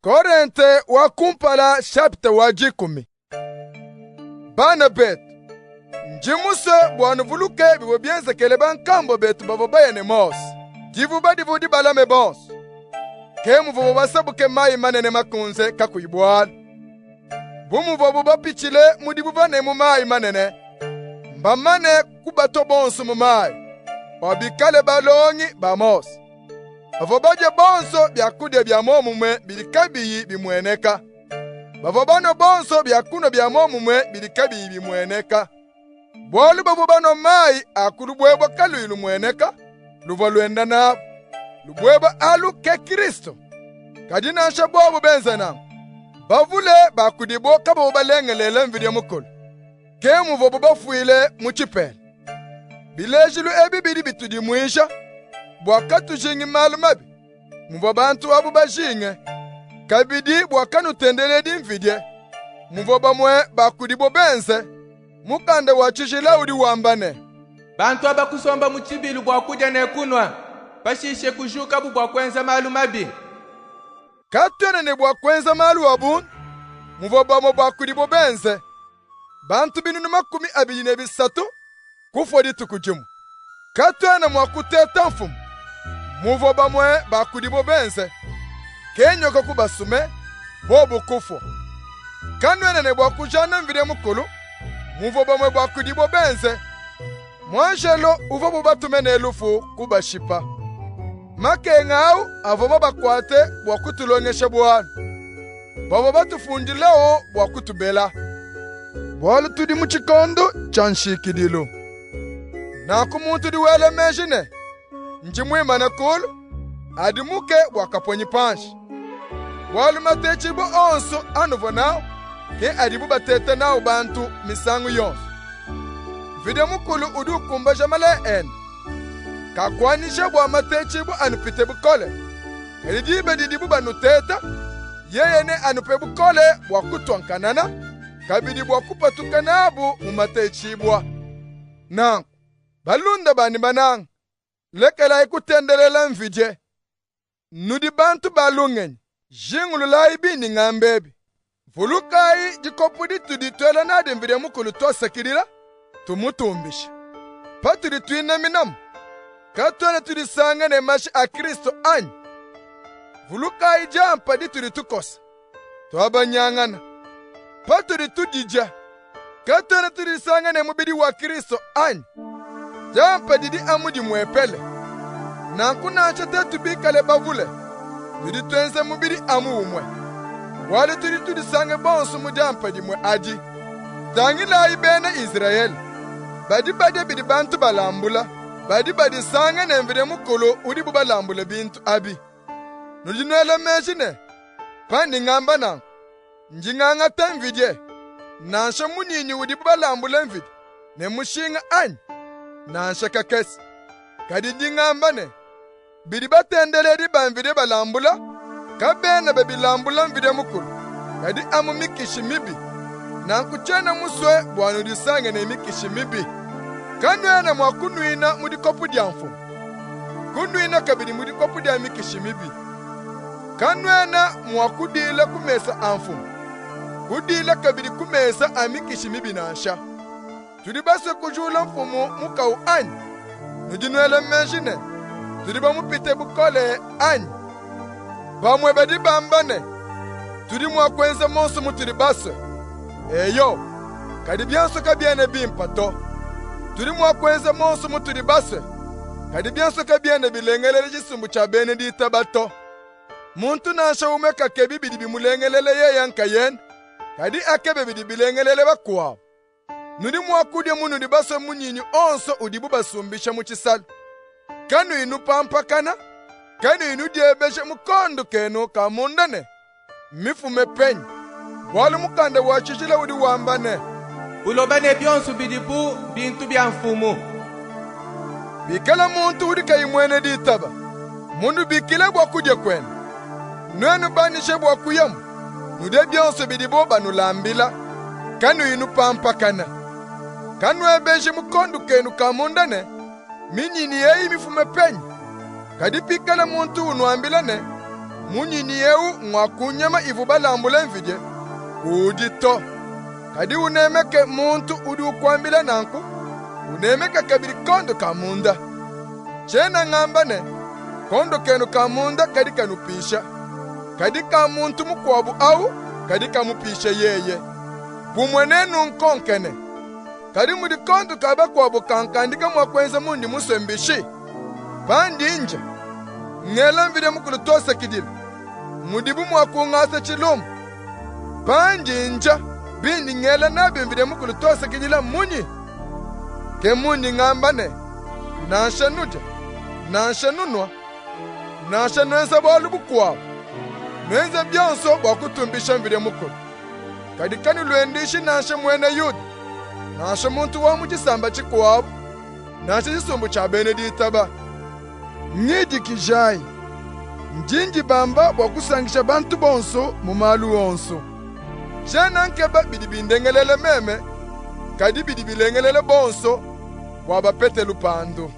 Korente wa kumpala shapita wa dikumi. Bana betu, ndi musue bua nuvuluke bivua bienzekele bankambua betu bavua baya ne Mose. Divuba divua dibalame bonso. Ke muvuabu basabuke mayi manene makunze kakuyi bualu. Bu muvuabu bapitshile mu divuba ne mu mayi manene, mbamane kubatua bonso mu mayi, bua bikale balongi ba Mose. Bavua badia bonso biakudia bia muomumue bidi kabiyi bimueneka. Bavua banua bonso biakunua bia muomumue bidi kabiyi bimueneka. Bualu bavua banua mayi a ku lubuebue kaluyi lumueneka luvua luenda nabu. Lubuebue alu ke Kristo. Kadi nansha bobu benze nanku, bavule ba kudibo kabavua balengelele Mvidie Mukulu. Ke muvuabu bafuile mu tshipela. Bilejilu ebi bidi bitudimuija bua katujingi malu mabi muvua bantu abu bajinge, kabidi bua kanutendeledi mvidie muvua bamue ba kudibo benze. Mukanda wa tshijila udi wamba ne, Bantu aba kusomba mu tshibilu bua kudia ne kunua, pashishe kujukabu bua kuenza malu mabi. Katuena ne bua kuenza malu a bundu muvua bamue ba kudibo benze. Bantu 2300 kufua dituku dimue. Katuena mua kuteta mfumu muvua bamue ba kudibo benze. Ke nyoka kubasume, bobu kufua. Kanuena ne bua kujana Mvidie Mukulu muvua bamue ba kudibo benze. Muanjelo uvuabu batume ne lufu kubashipa. Makenga awu avua mabakuate bua kutulongesha bualu. Bavua batufundilewu bua kutubela, bualu tudi mu tshikondu tshia nshikidilu. Nanku muntu udi wela meji ne, ndi muimane kulu, adimuke bua kaponyi panshi. Bualu matetshibua onso anuvua nawu ke adibu bateta nawu bantu misangu yonso. Mvidie Mukulu udi ukumbaja malaya ende. Kakuanyisha bua matetshibua anupite bukole. Kadi diba didibu banuteta, yeye neanupe bukole bua kutua nkanana, kabidi bua kupatuka nabu mu matetshibua. Nanku, balunda banyi bananga, lekelayi kutendelela mvidie. Nudi bantu ba lungenyi, jingululayi bindi ngamba ebi. Vulukayi dikopu ditudi tuela nadi Mvidie Mukulu tuasakidila, tumutumbisha. Patudi tuinaminamu, katuena tudisanga ne mashi a Kristo anyi? Vulukayi diampa ditudi tukosa, tuabanyangana. Patudi tudidia, katuena tudisanga ne mubidi wa Kristo anyi? Diampa didi amu dimuepele. Nanku nansha tuetu bikale bavule, tudi tuenza mubidi amu umue, bualu tudi tudisange bonsu mu diampa dimue adi. Tangilayi bena Izrayele, badi badia bidi bantu balambula, badi badisanga ne Mvidi Mukulu udibu balambule bintu abi. Nudi nuela meji ne, pandi ngamba nanku, ndi ngangata mvidie, nansha munyinyi udibu balambule mvidie, ne mushinga anyi? Nansha kakese! Kadi ndi ngamba ne, bidi batendeledi ba mvidie balambula, kabena babilambula Mvidie Mukulu, kadi amu mikishi mibi. Nanku tshiena musue bua nudisange ne mikishi mibi. Kanuena mua kunuina mu dikopu dia Mfumu, kunuina kabidi mu dikopu dia mikishi mibi. Kanuena mua kudiila ku mesa a Mfumu, kudiila kabidi ku mesa a mikishi mibi nansha. Tudi basue kujula Mfumu mukawu anyi? Nudi nuela meji ne, tudi bamupite bukole anyi? Bamue badi bamba ne, tudi mua kuenza muonso mutudi basue. Eyo, kadi bionso kabiena bimpe to. Tudi mua kuenza muonso mutudi basue, kadi bionso kabiena bilengelela tshisumbu tshia bena ditaba to. Muntu nansha umue kakebi bidi bimulengelele yeye nkayende, kadi akebe bidi bilengelele bakuabu. Nudi mua kudia munudi basue munyinyi onso udibu basumbisha mu tshisalu, kanuyi nupampakana, kanuyi nudiebeja mu kondo kenu ka munda ne, mmifume penyi? Bualu mukanda wa tshijila udi wamba ne, Buloba ne bionso bidipu mbintu bia Mfumu. Bikala muntu udi kayi muena ditaba munubikile bua kudia kuende, nuenu banyishe bua kuyamu, nudie bionso bidibo banulambila, kanuyi nupampakana. Kanuebeji mu kondo kenu ka munda ne, minyinyi eyi mifume penyi? Kadi pikala muntu unuambila ne, munyinyi eu ngua ku nyama ivua balambule mvidie, kuudi to. Kadi unemeke muntu udi ukuambila nanku, unemeke kabidi kondo ka munda. Tshiena ngamba ne, kondo kenu ka munda kadi kanupisha, kadi ka muntu mukuabu au kadi kamupisha yeye. Bumue nenunkonke ne, kadi mudi kondo ka bakuabu kankandika mua kuenza mundi musue mbishi? Pandi ndia, ngela Mvidi Mukulu tuasakidila, mudibu mua kungasa tshilumbu. Pandi ndia bindi ngela nabi Mvidi Mukulu tuasakidila mmunyi? Ke mundi ngamba ne, nansha nudia, nansha nunua, nansha nuenza bualu bukuabu, nuenze bionso bua kutumbisha Mvidi Mukulu. Kadi kanuluenduishi nansha muena Yuda, nansha muntu wa mu tshisamba tshikuabu, nansha tshisumbu tshia bena ditaba. Ngidikijayi, ndi ndibamba bua kusankisha bantu bonso mu malu onso. Tshiena nkeba bidi bindengelela meme, kadi bidi bilengelela bonso bua bapete lupandu.